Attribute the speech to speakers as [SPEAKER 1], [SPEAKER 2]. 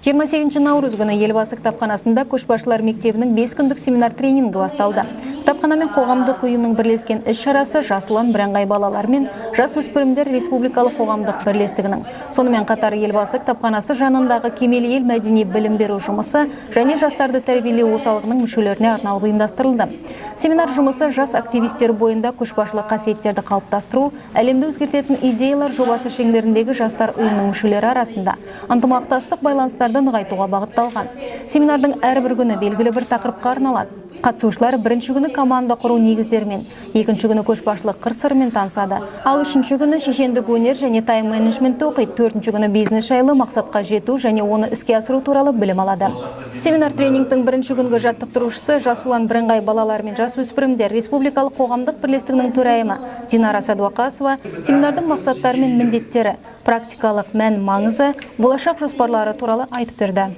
[SPEAKER 1] 28 наурыз күні Елбасы кітапханасында Көшбасшылар мектебінің 5 күндік семинар тренингі басталды. Кітапхана мен қоғамдық ұйымның бірлескен іс-шарасы «Жас ұлан» бірыңғай балалар мен жас өспірімдер республикалық қоғамдық бірлестігінің, сонымен қатар Елбасы кітапханасы жанындағы «Кемел ел» мәдени білім беру жұмысы және жастарды тәрбиелеу орталығының мүшелеріне арналып ұйымдастырылды. Семинар жұмысы жас активистер бойында көшбасшылық қасиеттерді қалыптастыру, «Әлемді өзгертетін идеялар» жобасы шеңберіндегі жастар ұйымының мүшелері арасында ынтымақтастық байланыстарды нығайтуға бағытталған. Семинардың әрбір күні белгілі бір тақырыпқа арналады. Қатысушылар бірінші күні команда құру негіздерімен, екінші күні көшбасшылық қыр-сырымен танысады. Ал үшінші күні шешендік өнер және тайм менеджментті оқиды. Төртінші күні бизнес жайлы, мақсатқа жету және оны іске асыру туралы білім алады. Семинар тренингтің бірінші күнгі жаттықтырушысы «Жас ұлан» бірыңғай балалар мен жас өспірімдер республикалық қоғамдық бірлестігінің төрайымы Динара Садуақасова семинардың мақсаттары мен міндеттері, практикалық мән маңызы, болашақ жоспарлары туралы айтып берді.